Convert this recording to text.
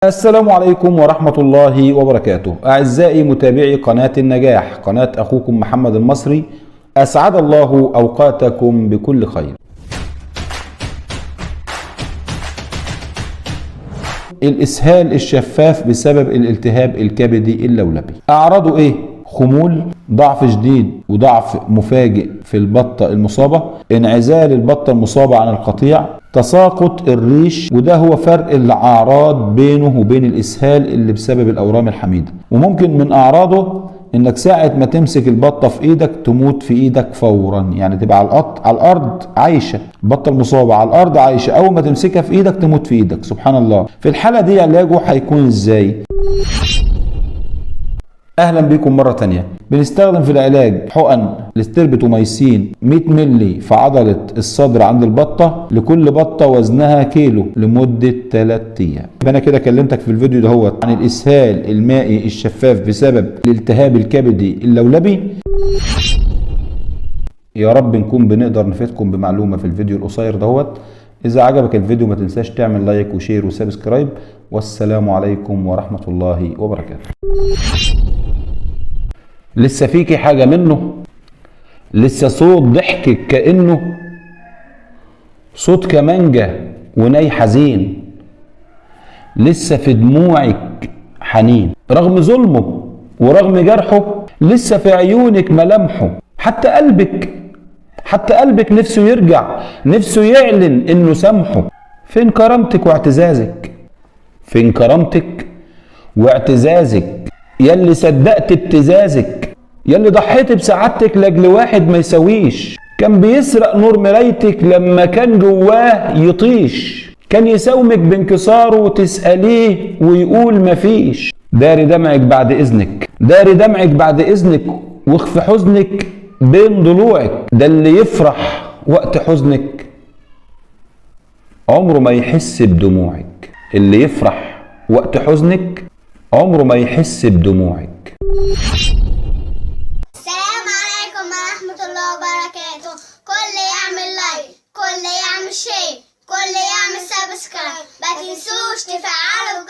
السلام عليكم ورحمة الله وبركاته. أعزائي متابعي قناة النجاح، قناة أخوكم محمد المصري، أسعد الله أوقاتكم بكل خير. الإسهال الشفاف بسبب الالتهاب الكبدي اللولبي، أعراضه إيه؟ خمول، ضعف شديد وضعف مفاجئ في البطة المصابة، انعزال البطة المصابة عن القطيع، تساقط الريش، وده هو فرق الأعراض بينه وبين الإسهال اللي بسبب الأورام الحميدة. وممكن من أعراضه إنك ساعة ما تمسك البطة في إيدك تموت في إيدك فورا، يعني تبقى على الأرض عايشة، البطة المصابة على الأرض عايشة، أول ما تمسكها في إيدك تموت في إيدك. سبحان الله. في الحالة دي علاجه هيكون إزاي؟ اهلا بكم مرة تانية. بنستخدم في العلاج حقن الاستربتوميسين 100 ملي في عضلة الصدر عند البطة، لكل بطه وزنها كيلو لمدة 3 ايام. يبقى انا كده كلمتك في الفيديو دهوت عن الاسهال المائي الشفاف بسبب الالتهاب الكبدي اللولبي. يا رب نكون بنقدر نفيدكم بمعلومة في الفيديو القصير دهوت. اذا عجبك الفيديو ما تنساش تعمل like و share و subscribe، والسلام عليكم ورحمة الله وبركاته. لسه فيكي حاجة منه؟ لسه صوت ضحكك كأنه صوت كمانجة وناي حزين، لسه في دموعك حنين رغم ظلمه ورغم جرحه، لسه في عيونك ملامحه، حتى قلبك نفسه يرجع، نفسه يعلن انه سامحه. فين كرامتك واعتزازك؟ فين كرامتك واعتزازك؟ يلي صدقت ابتزازك، يلي ضحيت بسعادتك لاجل واحد ما يساويش، كان بيسرق نور مرايتك لما كان جواه يطيش، كان يساومك بانكساره وتسأليه ويقول مفيش. داري دمعك بعد اذنك، داري دمعك بعد اذنك، واخفي حزنك بين ضلوعك، ده اللي يفرح وقت حزنك عمره ما يحس بدموعك، اللي يفرح وقت حزنك عمره ما يحس بدموعك. السلام عليكم ورحمة الله وبركاته. كل يعمل like، كل يعمل share، كل يعمل subscribe، ما تنسوش تفعلوا.